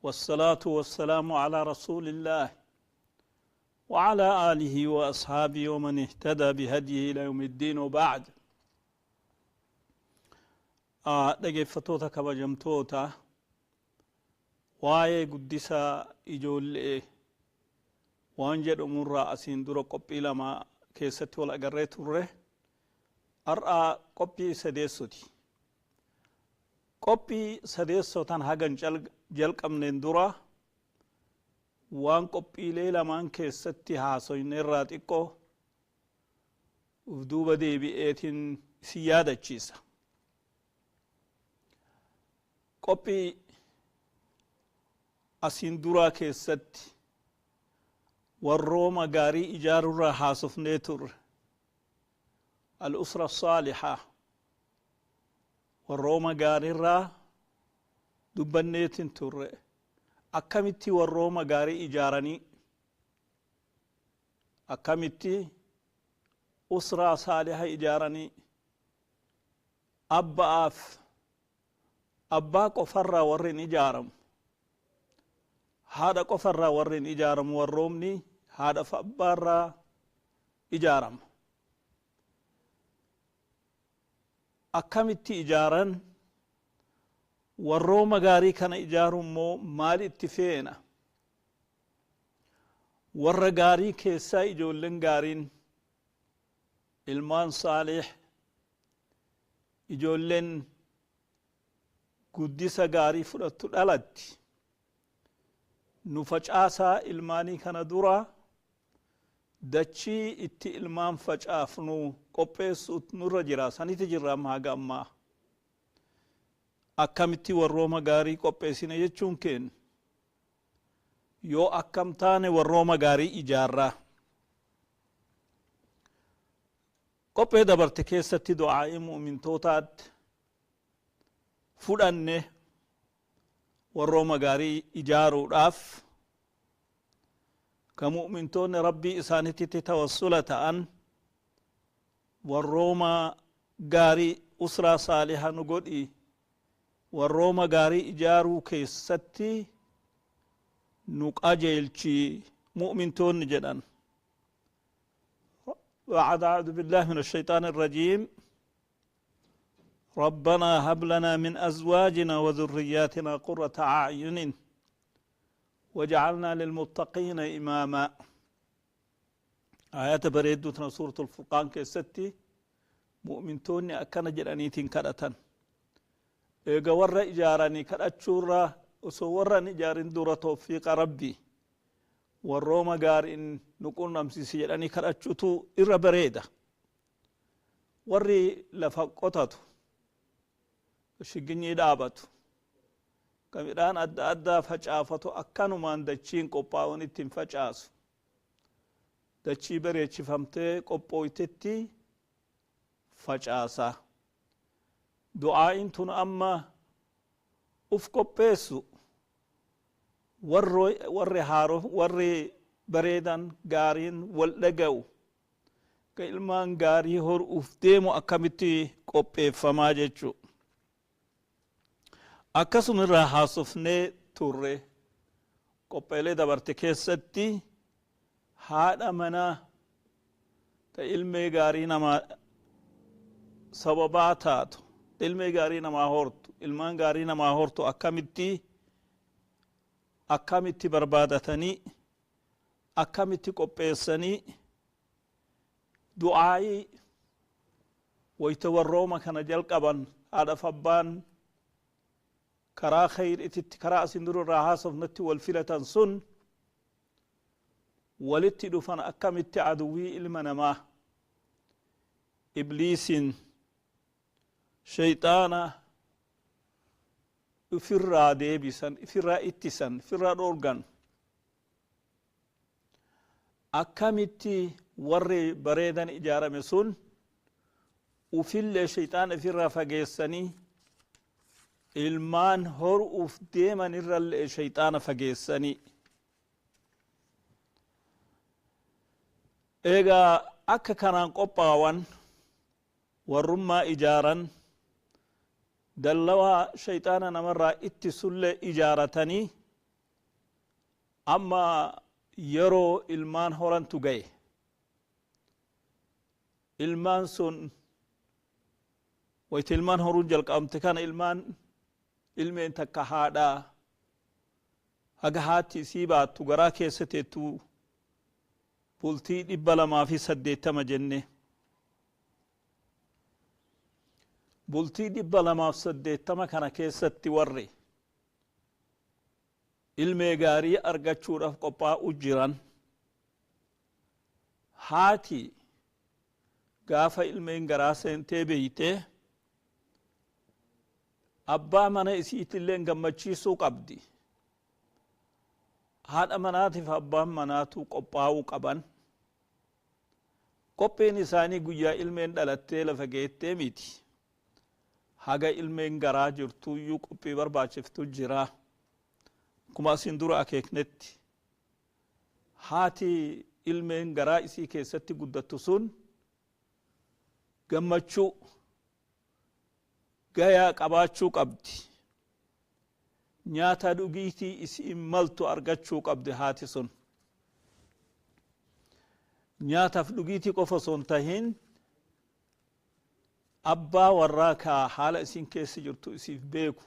والصلاة والسلام على رسول الله وعلى آله وأصحابه ومن اهتدى بهديه إلى يوم الدين وبعد. Dhaggeeffattoota kabajamtoota, waa'ee guddisa ijoollee waan jedhamurraa asiin dura qophii lama keessatti wal agarree turre. Har'a qophii sadeessoti. Qophii sadeessotan hagan jalqabneen dura waan qophiilee lamaan keessatti haasoyne irraa xiqqoo uf duuba deebi'eetiin si yaadachiisa. Qophii asiin duraa keessatti warrooma gaarii ijaarurraa haasofnee turre. الأسرة الصالحة، warrooma gaariirraa dubbanneetin turre. Akkamitti warrooma gaarii ijaaranii, akkamitti usraa saaliha ijaaranii, abba'aaf abbaa qofarraa warri hin ijaaramu, haadha qofarraa warri hin ijaaramu, warroomni haadhaaf abbaarraa ijaarama. Akkamitti ijaaran? Warrooma gaarii kana ijaaru immoo maal itti feena? Warra gaarii keessaa ijoolleen gaariin, ilmaan saalih, ijoolleen guddisa gaarii fudhattu dhalatti. Nu facaasaa ilmaanii kana dura dachii itti ilmaan facaafnu qopheessu nurra jira. Saniti jirra amma haga ammaa. Akkamitti warrooma gaarii qopheessine jechuun keenya, yoo akkam taane warrooma gaarii ijaarraa? Qophee dabarte keessatti du'aa'ii mu'mintootaatti fudhanne. Warrooma gaarii ijaaruudhaaf ka mu'mintoonni Rabbii isaanitti tawassula ta'an, warrooma gaarii, usraa saaliha nu godhi, warrooma gaarii ijaaruu keessatti nu qajeelchi mu'mintoonni jedhan. بعد أعوذ بالله من الشيطان الرجيم، ربنا هب لنا من أزواجنا وذرياتنا قرة أعين وجعلنا للمتقين إماما. آيات bareedduutna سورة الفرقان keessatti mu'mintoonni akkana jedhaniitiin kadhatan. Eega warra ijaaranii kadhachuurra, osoo warra hin ijaarin dura tawfiiqa Rabbii, warrooma gaariin nu qunnamsiisi jedhanii kadhachuutu irra bareeda. Warri lafa qotatu, shiginyii dhaabatu, ka midhaan adda addaa facaafatu, akkanumaan dachiin qophaa'uun ittiin facaasu. Dachii bareechifamtee qophooytetti facaasa. Du'aa'iin tun amma uf qopheessu, warri haaro, warri bareedan gaariin wal dhaga'u, ka ilmaan gaarii horuuf deemu akkamitti qopheeffamaa jechuu. Akkasuma irraa haasofnee turre qopheelee dabarte keessatti haadha manaa ta ilmee gaarii namaa sababaa taatu, ilmee gaarii namaa hortu, ilmaan gaarii namaa hortu, akkamitti barbaadatanii, akkamitti qopheessanii, du'aa'ii wayta warrooma kana jalqaban haadhaaf abbaan karaa khayr ititti, karaa asin dura irraa haasofnatti wal filatan sun, walitti dhufan, akkamitti aduwwii ilma namaa ibliisin, shayxaana ifirraa deebisan, ifirraa ittisan, ifirraa dhoorgan, akkamitti warri bareedan ijaarame sun ufillee shayxaana ifirraa fageessanii, ilmaan horuuf deeman irrallee shayxaana fageessanii. Eegaa akka kanaan qophaawan, warrummaa ijaaran, dallawaa shayxaana namarraa ittisullee ijaaratanii. Amma yeroo ilmaan horantu gaye. Ilmaan sun wayta ilmaan horuun jalqabamte kana ilmaan ilmeen takka haadhaa haga haati isii baattu garaa keessa teettu bultii 280 jenne. Bultii 280 kana keessatti warri ilmee gaarii argachuudhaaf qophaa'u jiran haati gaafa ilmeen garaa seentee beeyte abbaa mana isiitilleen gammachiisuu qabdi. Haadha manaatiif abbaan manaatu qophaa'uu qaban. Qophiin isaanii guyyaa ilmeen dhalattee lafa geettee miti. Haga ilmeen garaa jirtuyyuu qophii barbaachiftu jira. Akkuma asin dura akeeknetti haati ilmeen garaa isii keessatti guddattu sun gammachuu gayaa qabaachuu qabdi. Nyaata dhugiitii isiin maltu argachuu qabdi haati sun. Nyaataaf dhugiitii qofa osoo hin tahin abbaa warraa kaa haala isiin keessa jirtu isiif beeku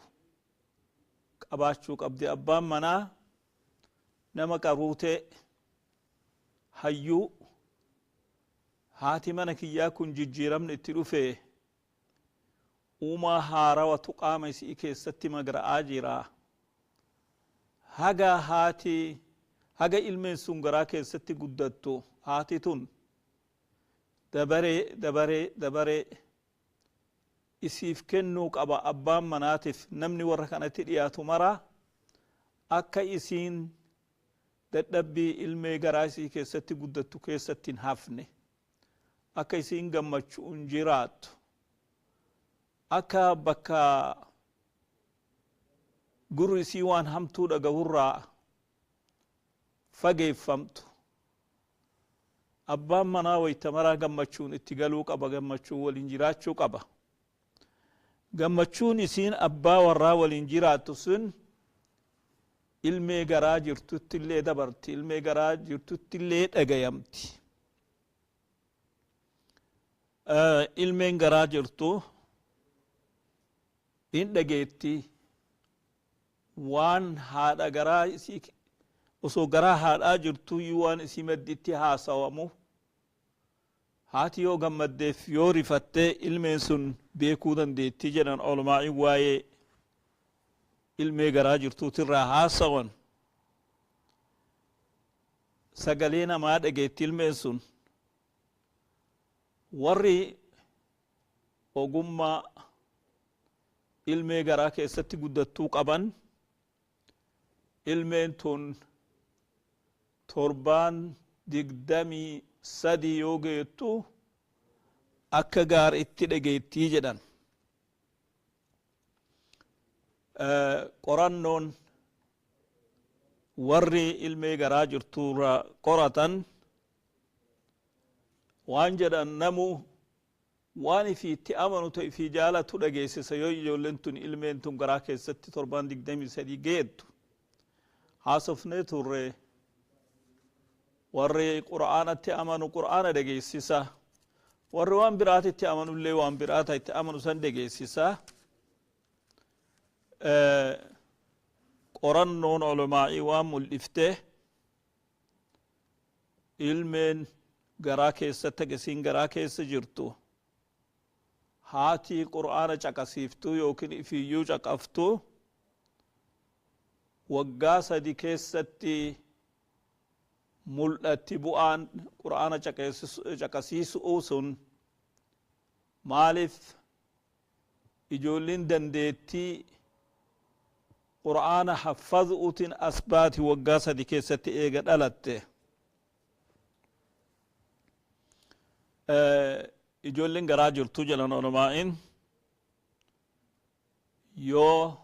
qabaachuu qabdi. Abbaan manaa nama qaruutee hayyuu haati mana kiyyaa kun jijjiiramni itti dhufe uumaa haarawatu qaama isii keessatti magra'aa jira. Haga haati haga ilmeen sun garaa keessatti guddattu haati tun dabaree dabaree dabaree isiif kennuu qaba abbaan manaatiif namni warra kanatti dhiyaatu mara akka isiin dadhabbii ilmee garaa isii keessatti guddattu keessatti hin hafne, akka isiin gammachuun jiraattu, akka bakka gurri isii waan hamtuu dhagahurraa fageeffamtu. Abbaan manaa wayta maraa gammachuun itti galuu qaba, gammachuun waliin jiraachuu qaba. Gammachuun isiin abbaa warraa waliin jiraattu sun ilmee garaa jirtutti illee dabarti, ilmee garaa jirtutti illee dhagayamti. Ilmeen garaa jirtu hin dhageetti waan haadha garaa isii osoo garaa haadhaa jirtuyyuu waan isii madditti haasawamu haati yoo gammaddeef yoo rifattee ilmeen sun beekuu dandeetti jedhan olmaa'in waa'ee ilmee garaa jirtuutirraa haasawan. Sagalee namaa dhageetti ilmeen sun. Warri ogummaa ilmee garaa keessatti guddattuu qaban ilmeen tun torbaan 23 yoo geettu akka gaariitti dhageettii jedhan. Qorannoon warri ilmee garaa jirtuurra qoratan waan jedhan namu waan ifii itti amanu ta'e ifii jaalatu dhageessisa yoo ijoolleen tun ilmeen tun garaa keessatti torbaan 23 geettu. Haasofnee turre warri qura'aanatti amanu qura'aana dhageessisa, warri waan biraatitti amanullee waan biraata itti amanu san dhageessisa. Qorannoon olumaa'ii waan mul'ifte ilmeen garaa keessatti agasiin garaa keessa jirtu haati qur'aana caqasiiftuu yookiin ifiyyuu caqaftu waggaa 3 keessatti mul'atti bu'aan qur'aana caqasiisuu sun. Maaliif ijoolleen dandeettii qur'aana haffazuutiin as baati waggaa 3 keessatti eega dhalatte? Ijoolleen garaa jirtu jedhan olumaa'in yoo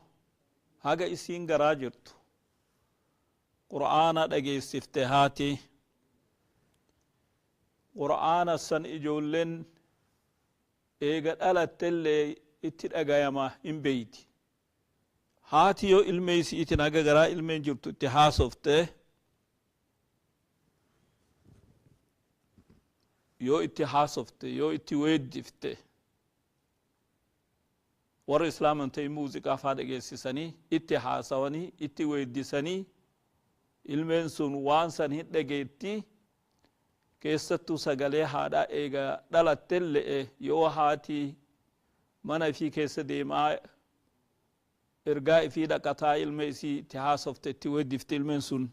haga isiin garaa jirtu qur'aana dhageessifte haati qur'aana san ijoolleen eega dhalattellee itti dhagayama hin beeyti. Haati yoo ilmee isiitiin haga garaa ilmeen jirtu itti haasofte Yoo itti haasofte, yoo itti weeddifte, warra islaaman ta'e muuziqaa faa dhageessisanii, itti haasawanii, itti weeddisanii, ilmeen sun waan san hin dhageetti. Keessattuu sagalee haadhaa eega dhalattelle'e, yoo haati mana ifii keessa deemaa ergaa ifii dhaqataa ilma isii itti haasofte, itti weeddifte, ilmeen sun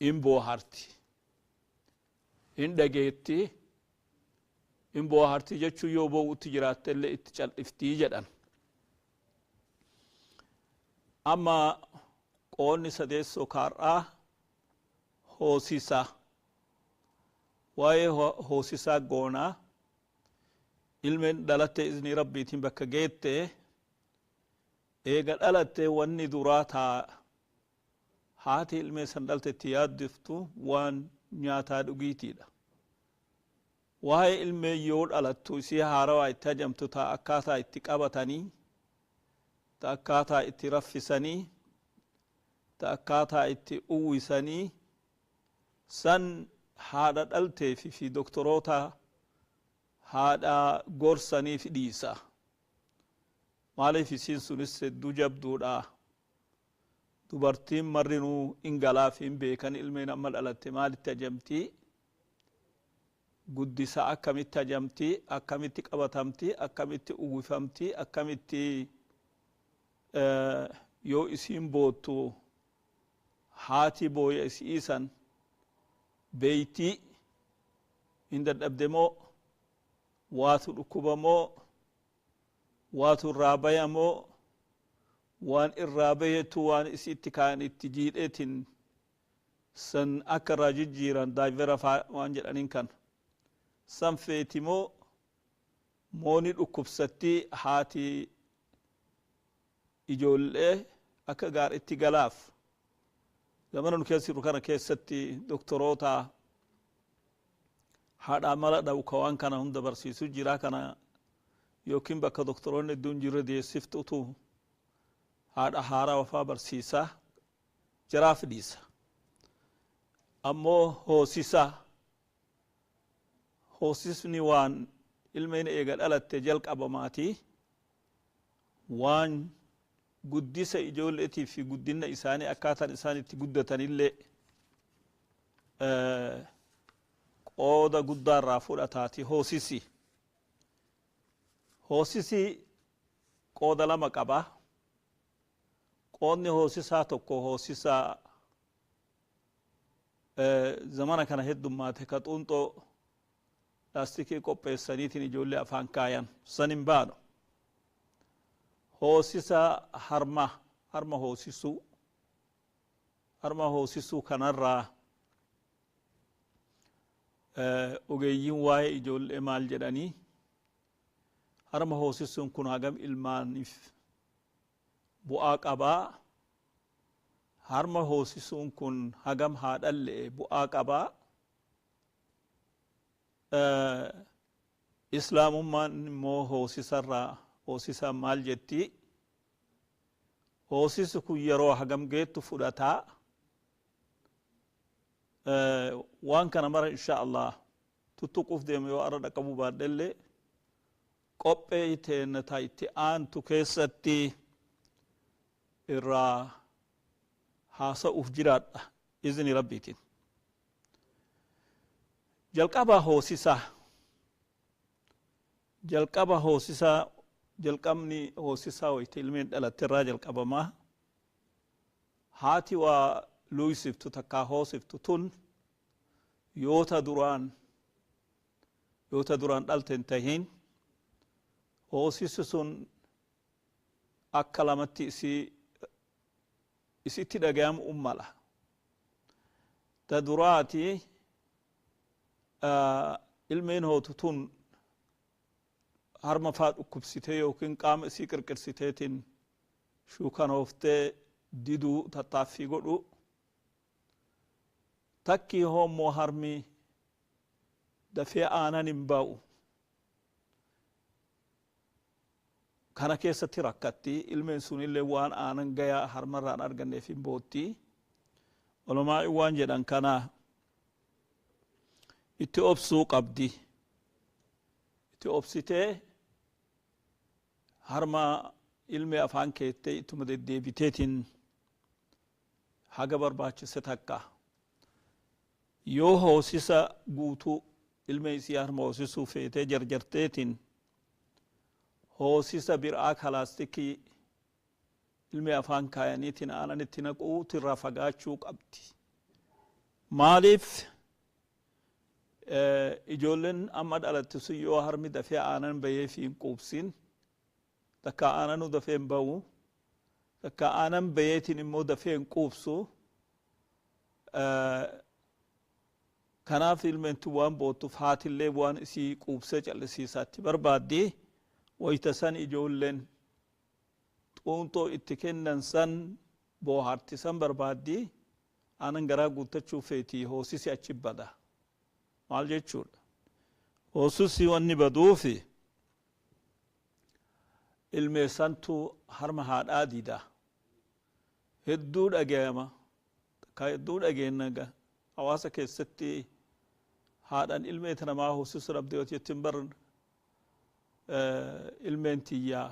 in booharti, hin dhageetti. In booharti jechuu yoo boo'utti jiraattellee itti cal'iftii jedhan. Amma qoonni sadeessoo kaar'aa hoosisaa, waa'ee hoosisaa goonaa. Ilmeen dhalatte izni Rabbiitiin bakka geette, eega dhalatte, wanni duraa taa haati ilmee san dhalte itti yaaddiftu waan nyaataa dhugiitiidha. Waa'ee ilmee yoo dhalattu isii haarawaa itti hajamtu, taa akkaataa itti qabatanii, ta akkaataa itti raffisanii, ta akkaataa itti uwwisanii san haadha dhalteefi fi doktoroota haadha gorsaniif dhiisa. Maaliif? Isiin sunis hedduu jabduudha. Dubartiin marrinuu in galaaf hin beekan. Ilmeen amma dhalatte maalitti hajamtii, guddisa akkamitti hajamtii, akkamitti qabatamtii, akkamitti uwwifamtii, akkamitti yoo isiin boottu haati booya isii san beeytii, hin dadhabde moo, waatu dhukkuba moo, waatu irraa baya moo, waan irraa bayetu waan isitti kayan itti jiidheetin san akka irraa jijjiiran, diaper faa waan jedhaniin kan san feeti moo, mooni dhukkubsatti, haati ijoollee akka gaaritti galaaf. Zamana nu keessa jiru kana keessatti doktoroota haadhaa mala dhabu ka waan kana hunda barsiisu jira. Kana yookiin bakka doktoroonni hedduun jirre deessiftutu haadha haaraa wafaa barsiisa, jaraaf dhiisa. Ammoo hoosisa, hoosisni waan ilmeen eega dhalatte jalqabamaati, waan guddisa ijoolleetii fi guddina isaanii, akkaataan isaan itti guddatanillee qooda guddaa irraa fudhataati. Hoosisi, hoosisi qooda lama qaba. Qoodni hoosisaa tokko hoosisa zamana kana heddummaate ka xuunxoo laastikii qopheessaniitiin ijoollee afaan kaayan san hin baanu. Hoosisa harma, harma hoosisuu, harma hoosisuu kanarraa ogeeyyiin waa'ee ijoollee maal jedhanii? Harma hoosisuun kun hagam ilmaaniif bu'aa qabaa? Harma hoosisuun kun hagam haadhallee bu'aa qabaa? Islaamummaan immoo hoosisarraa, hoosisaan maal jetti? Hoosisi kun yeroo hagam geettu fudhataa? Waan kana mara insha Allah tuttuquuf deema. Yoo arra dhaqqabuu baadhellee, qophee teenna ta itti aantu keessatti irraa haasa'uuf jiraadha izni Rabbiitiin. Jalqaba hoosisaa, jalqaba hoosisaa, jalqabni hoosisaa wayta ilmeen dhalatte irraa jalqabamaa. Haati waa luuysiftu takkaa hoosiftu tun yoota duraan dhalte hin tahin, hoosisi sun akka lamatti isii isitti dhagayamu ummala. Ta duraati, ilmeen hootu tun harma faa dhukkubsitee yookiin qaama isii qirqirsiteetiin shuukanooftee diduu tattaaffii godhu. Takkii hoommoo harmi dafee aanan hin ba'u, kana keessatti rakkatti. Ilmeen sunillee waan aanan gayaa harmarraan arganneef hin bootti. Ulamaa waan jedhan kana Itti obsuu qabdi. Itti obsitee harma ilmi afaan keettee ittuma deddeebiteetiin haga barbaachise takka yoo hoosisa guutuu ilma isii harma hoosisuu feetee jarjarteetiin hoosisa biraa kalaastikii ilmi afaan kaayaniitiin aanan itti naquutu irraa fagaachuu qabdi. Maaliif? Ijoolleen amma dhalatte sun yoo harmi dafee aanan bahee fi hin quubsin, takka aananuu dafee hin bahu, takka aanan baheetiin immoo dafee hin quubsu. Kanaaf ilmeentu waan boottuuf haatillee waan isii quubsee callisiisaatti barbaaddi. Wayita san ijoolleen xuunxoo itti kennan san boohartisan barbaaddi, aanan garaa guuttachuu feeti, hoosisi achi bada. Maal jechuudha? Hoosisi wanni baduufi ilmeessantu harma haadhaa dida. Hedduu dhagayama, takka hedduu dhageenna hawaasa keessatti, haadhan ilmeeta namaa hoosisu dhabde yoo jettin, bar ilmeen tiyyaa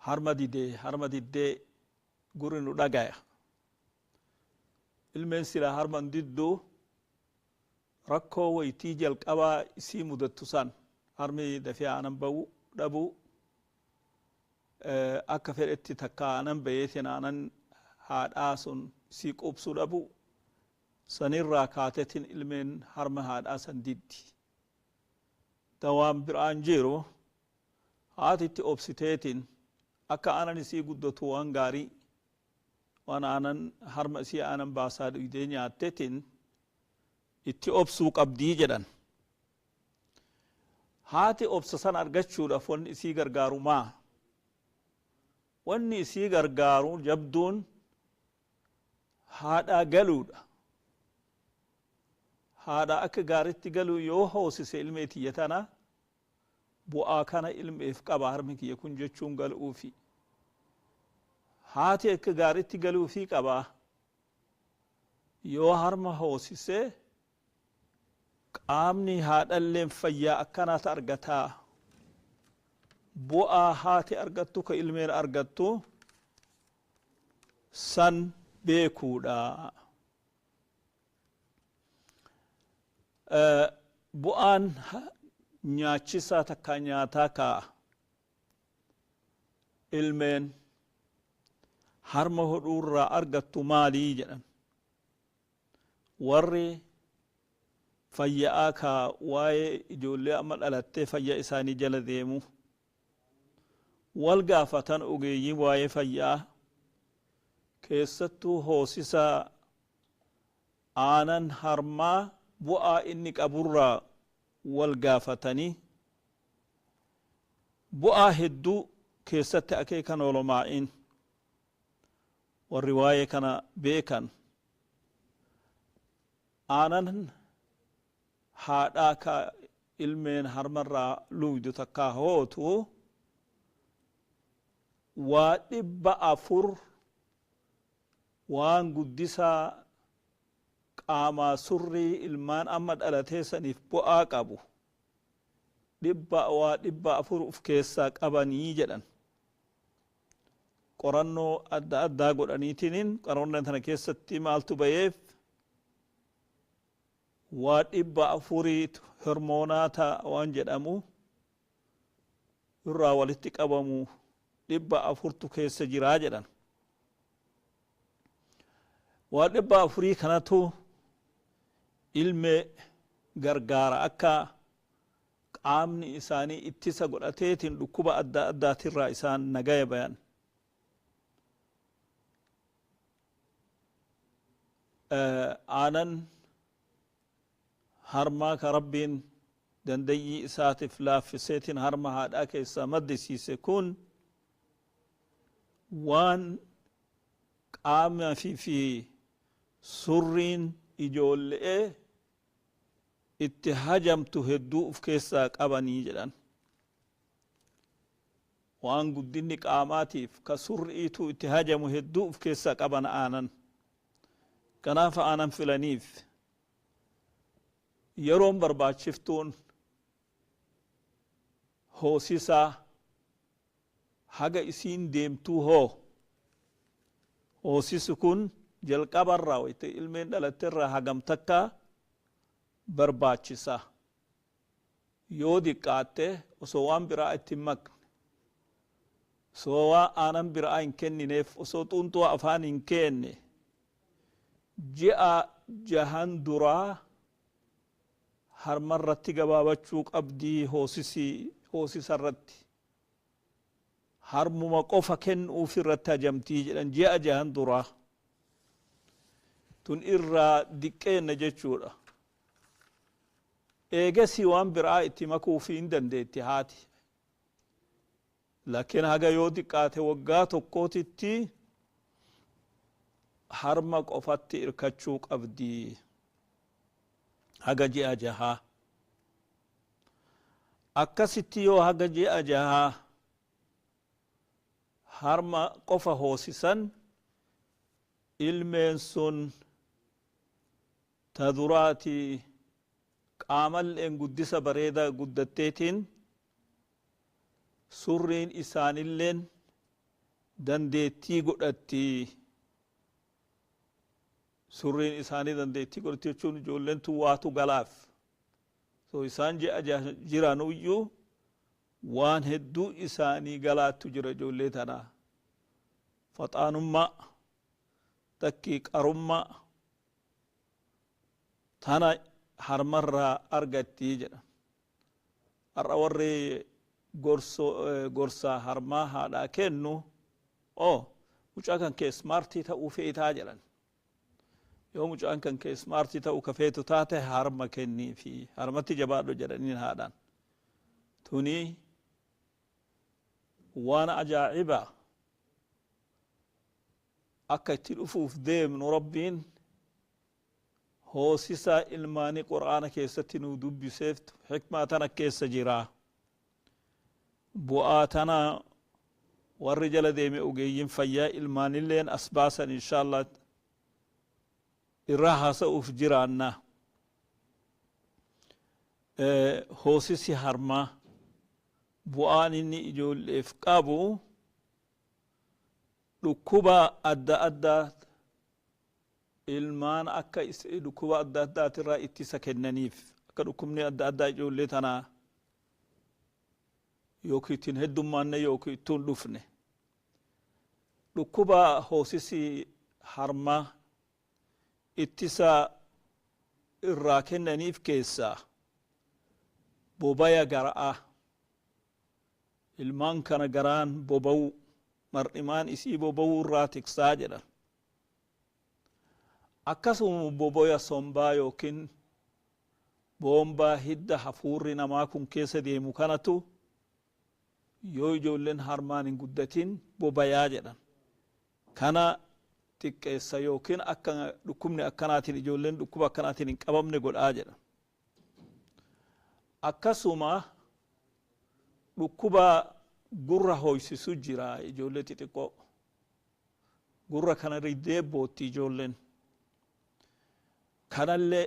harma didee, harma diddee gurri nu dhagaya. Ilmeen silaa harman didduu, rakkoo waytii jalqabaa isii mudattu san, harmi dafee aanan bahu dhabuu, akka fedhetti takka aanan bayeetiin aanan haadhaa sun isii quubsuu dhabuu sanirraa kaatetin ilmeen harma haadhaa san diddi. Dawaan biraan jiru haatitti obsiteetiin akka aanan isii guddatu waan gaarii, waan aanan harma isii aanan baasaa dhugdee nyaatteetiin itti obsuu qabdii jedhan. Haati obsa san argachuudhaaf wanni isii gargaaru maa? Wanni isii gargaaru jabduun haadhaa galuudha. Haadha akka gaaritti galuu yoo hoosise ilmee tiyya tana bu'aa kana ilmeef qaba harmi kiyya kun jechuun galuufi. Haati akka gaaritti galuufii qaba. Yoo harma hoosise qaamni haadhalleen fayyaa akkanaata argataa. Bu'aa haati argattu ka ilmeen argattu san beekuudha. Bu'aan nyaachisaa takka nyaataa kaa ilmeen harma hodhuurraa argattu maalii jedhan? Warri fayya'aa kaa waa'ee ijoollee amma dhalattee fayyaa isaanii jala deemu wal gaafatan, ogeeyyii waa'ee fayyaa, keessattuu hoosisa aanan harmaa bu'aa inni qaburraa wal gaafatanii, bu'aa hedduu keessatti akeekan. Olomaa'iin warri waa'ee kana beekan aanan haadhaa ka ilmeen harmarraa luuydu takkaa hootu waa 400 waan guddisaa qaamaa surrii ilmaan amma dhalatee saniif bu'aa qabu waa 400 uf keessaa qabanii jedhan. Qorannoo adda addaa godhaniitiniin qorannoo tana keessatti maaltu bayeef? Waa 400 hormoonaata waan jedhamu irraa walitti qabamu 400tu keessa jiraa jedhan. Waa 400 kanatu ilme gargaara akka qaamni isaanii ittisa godhateetiin dhukkuba adda addaatirraa isaan nagaya bayan. Aanan harmaa ka Rabbiin dandayyii isaatiif laaffiseetiin harma haadhaa keessaa maddisiise kun waan qaama fi surriin ijoolle'ee itti hajamtu hedduu uf keessaa qabanii jedhan. Waan guddinni qaamaatiif ka surriitu itti hajamu hedduu uf keessaa qaban aanan. Kanaaf aanan filaniif. Yeroon barbaachiftuun hoosisaa haga isiin deemtuu hoo hoosisu kun jalqabarraa wayte ilmeen dhalatterraa hagam takka barbaachisa? Yoo diqqaatte, osoo waan biraa itti hin makne, osoo waan aanan biraa hin kennineef, osoo xuunxoo afaan hin kenne, ji'a 6n duraa harmarratti gabaabachuu qabdii. Hoosisii hoosisa irratti harmuma qofa kennuuf irratti hajamtii jedhan ji'a 6n duraa. Tun irraa diqqeenna jechuudha. Eegasii waan biraa itti makuufii hin dandeetti haati, laakiin haga yoo diqqaate waggaa tokkootitti harma qofatti irkachuu qabdi haga ji'a 6. Akkasitti yoo haga ji'a 6 harma qofa hoosisan, ilmeen sun ta duraati qaamalleen guddisa bareeda guddatteetiin, surriin isaanilleen dandeettii godhatti. Surriin isaanii dandeettii godhatti jechuun ijoolleen tun waatu galaaf. So isaan ji'a jiranuyyuu waan hedduu isaanii galaattu jira. Ijoollee tanaa faxaanummaa takkii qarummaa tana harmarraa argattii jedha. Har'a warri gorsaa harmaa haadhaa kennu, "O mucaa kan kee smart ta'uu feetaa?" jedhan. "Yoo mucaan kan kee smart ta'uu ka feetu taate, harma kennii fi harmatti jabaadhu" jedhaniin haadhaan. Tuni waan ajaa'ibaa akka itti dhufuuf deemnu. Rabbiin hoosisaa ilmaanii Qur'aana keessatti nuu dubbiseeftu xikmaa tana keessa jira. Bu'aa tana warri jala deeme ogeeyyiin fayyaa ilmaanilleen as baasan, insha Allah irraa haasa'uuf jiraanna. Hoosisi harmaa bu'aan inni ijoolleef qabu, dhukkuba adda addaa ilmaan akka dhukkuba adda addaatirraa ittisa kennaniif, akka dhukkubni adda addaa ijoollee tanaa yookiin ittiin heddummaanne yookiin ittuun dhufne. Dhukkuba hoosisi harmaa ittisa irraa kennaniif keessaa bobaya gara'aa, ilmaan kana garaan boba'uu, mar'imaan isii boba'uu irraa tiksaa jedhan. Akkasuma boboya sombaa yookiin boombaa hidda hafuurri namaa kun keessa deemu kanatu yoo ijoolleen harmaan hin guddatin bobayaa jedhan, kana xiqqeessa yookiin akka dhukkubni akkanaatiin ijoolleen dhukkuba akkanaatiin hin qabamne godhaa jedhan. Akkasuma dhukkuba gurra hoysisu jira. Ijoollee xixiqqoo gurra kana riddee bootti. Ijoolleen kanallee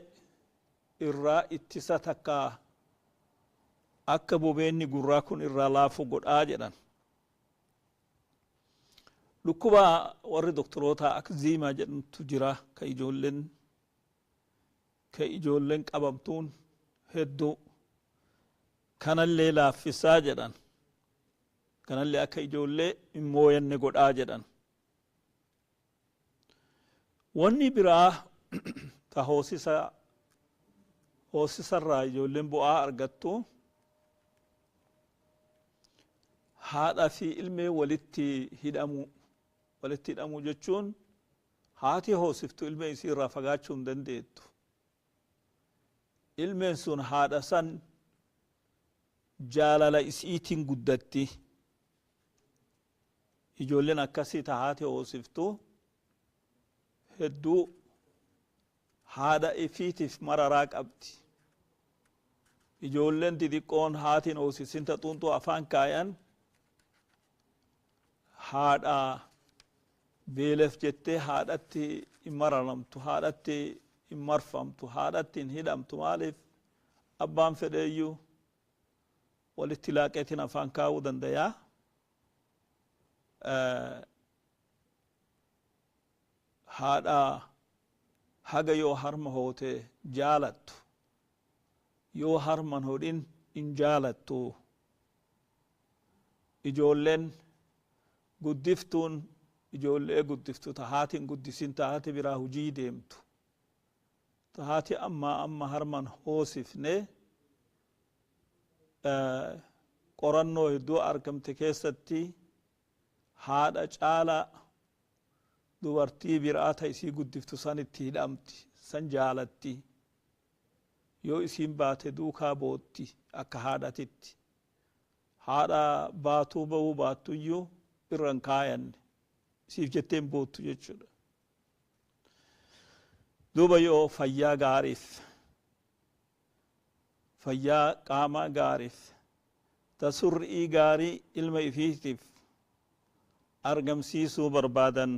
irraa ittisa takka, akka bobeenni gurraa kun irraa laafu godhaa jedhan. Dhukkuba warri doktoroota akziimaa jedhamtu jira, ka ijoolleen qabamtuun hedduu, kanallee laaffisaa jedhan. Kanallee akka ijoollee hin mooyanne godhaa jedhan. Wanni biraa ta hoosisarraa ijoolleen bu'aa argattu, haadha fi ilmee walitti hidhamuu. Walitti hidhamuu jechuun haati hoosiftu ilmee isii irraa fagaachuu hin dandeettu. Ilmeen sun haadha san jaalala isiitiin guddatti. Ijoolleen akkasii ta haati hoosiftu hedduu haadha ifiitiif mararaa qabdi. Ijoolleen xixiqqoon haatiin hoosisin, ta xuunxuu afaan kaayan, haadha beelef jettee haadhatti hin mararamtu, haadhatti hin marfamtu, haadhatti hin hidhamtu. Maaliif? Abbaan fedheeyyuu walitti laaqeetiin afaan kaa'uu dandayaa. Haadha haga yoo harma hoote jaalattu, yoo harman hodhin in jaalattu. Ijoolleen guddiftuun ijoollee guddiftu ta haatiin guddisin, ta haati biraa hujii deemtu, ta haati amma harman hoosifne, qorannoo hedduu argamte keessatti haadha caala dubartii biraa ta isii guddiftu san itti hidhamti, san jaalatti. Yoo isiin baate duukaa bootti akka haadhatitti. Haadha baatuu bahuu baattuyyuu irra hin kaayanne, isiif jettee hin boottu jechuudha. Duuba yoo fayyaa gaariif, fayyaa qaamaa gaariif, ta surrii gaarii ilma ifiitiif argamsiisuu barbaadan,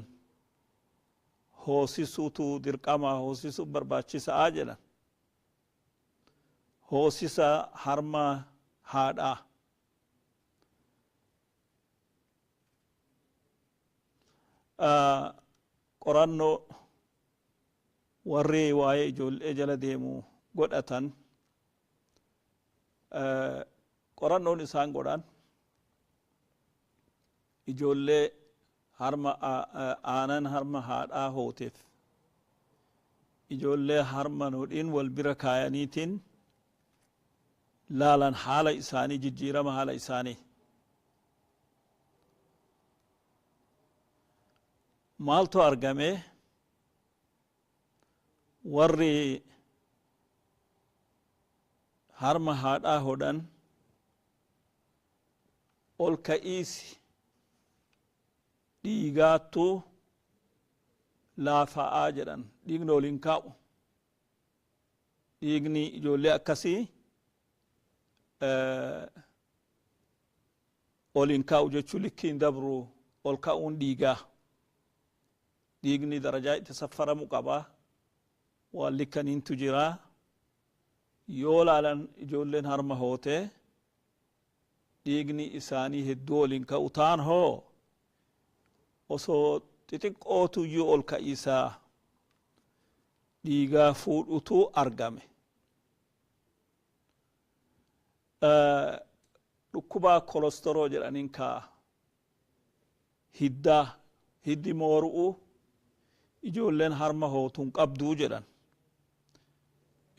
hoosisuutu dirqama, hoosisuu barbaachisaa jedhan. Hoosisa harma haadhaa. Qorannoo warri waa'ee ijoollee jala deemu godhatan, qorannoon isaan godhan ijoollee harma aanan harma haadhaa hooteef ijoollee harma hodhin wal bira kaayaniitiin laalan haala isaanii, jijjiirama haala isaanii. Maaltu argame? Warri harma haadhaa hodhan ol ka'iisi dhiigaattu laafa'aa jedhan. Dhiigni ol hin kaa'u. Dhiigni ijoollee akkasii ol hin kaa'u jechuu likki hin dabru ol ka'uun dhiigaa. Dhiigni darajaa itti saffaramu qaba, waan likkaniintu jira. Yoo laalan ijoolleen harma hoote dhiigni isaanii hedduu ol hin ka'u. Taan hoo osoo xixiqqootu iyyuu ol ka'iisaa dhiigaa fuudhutu argame. Dhukkuba kolestoroo jedhaniin ka hiddaa hiddi mooru'u ijoolleen harma hootuun qabduu jedhan.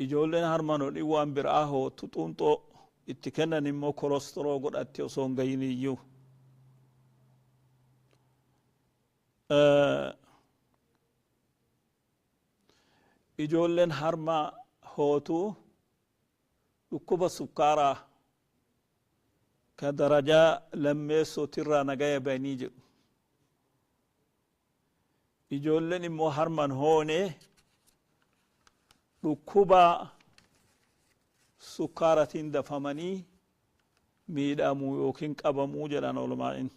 Ijoolleen harma hodhin waan biraa hootu xuunxoo itti kennan immoo kolestoroo godhatti osoo hin gahin iyyuu. Ijoolleen harma hootu dhukkuba sukkaaraa ka darajaa lammeessootirraa nagaya bayanii jedhu. Ijoolleen immoo harman hoone dhukkuba sukkaaratiin dafamanii miidhamuu yookiin qabamuu jedhan olmaa'in.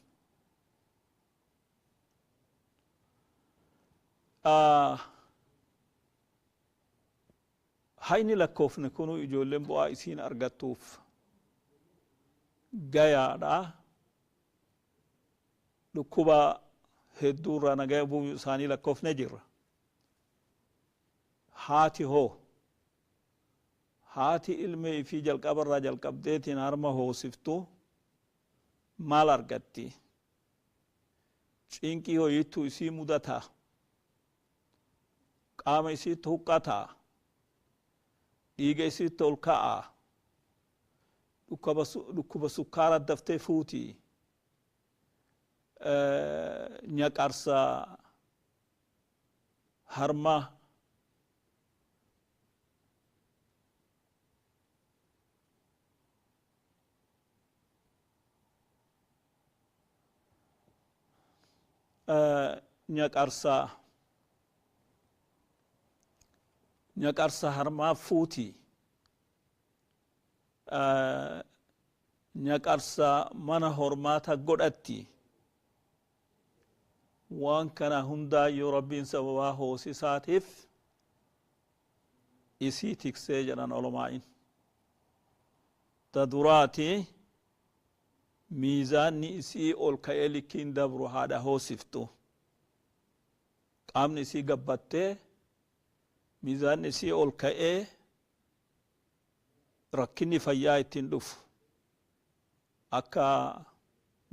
Hayni lakkoofne kunuu ijoolleen bu'aa isiin argattuuf gayaadha. Dhukkuba hedduurraa nagaya bu'uu isaanii lakkoofne jirra. Haati hoo, haati ilmee ifii jalqabarraa jalqabdeetiin harma hoosiftu maal argatti? Cinqii hoyittu isii mudata, qaama isiitti huqqata, dhiiga isiitti ol ka'a, dhukkuba sukkaara daftee fuuti, nyaqarsa harma nyaqarsa harmaa fuuti, nyaqarsa mana hormaata godhatti. Waan kana hundaa yoo Rabbiin sababaa hoosisaatiif isii tiksee jedhan olomaa'in. Ta duraati miizaanni isii ol ka'ee likkiin dabru haadha hoosiftu. Qaamni isii gabbattee miizaanni isii ol ka'ee rakkinni fayyaa ittiin dhufu akka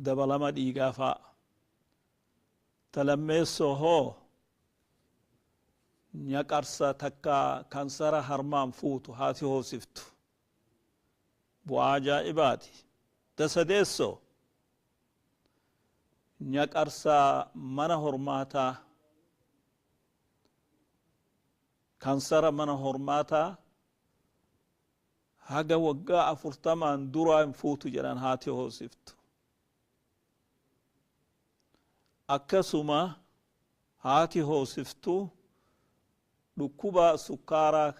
dabalama dhiigaa fa'a. Ta lammeessoo hoo nyaqarsa takka kansara harmaan fuutu haati hoosiftu. Bu'aa ajaa'ibaati. Ta sadeessoo nyaqarsa mana hormaataa, kansara mana hormaataa haga waggaa 40n duraa hin fuutu jedhan haati hoosiftu. Akkasuma haati hoosiftu dhukkuba sukkaaraa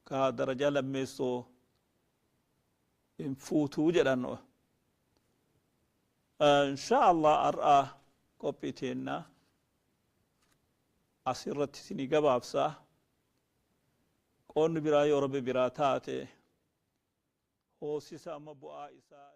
ka daraja lammeessoo hin fuutuu jedhan. Insha Allah har'a qophii teenna asirratti isinii gabaabsa. Qoonni biraa yoo Rabbi biraa taate hoosisa amma bu'aa isaa.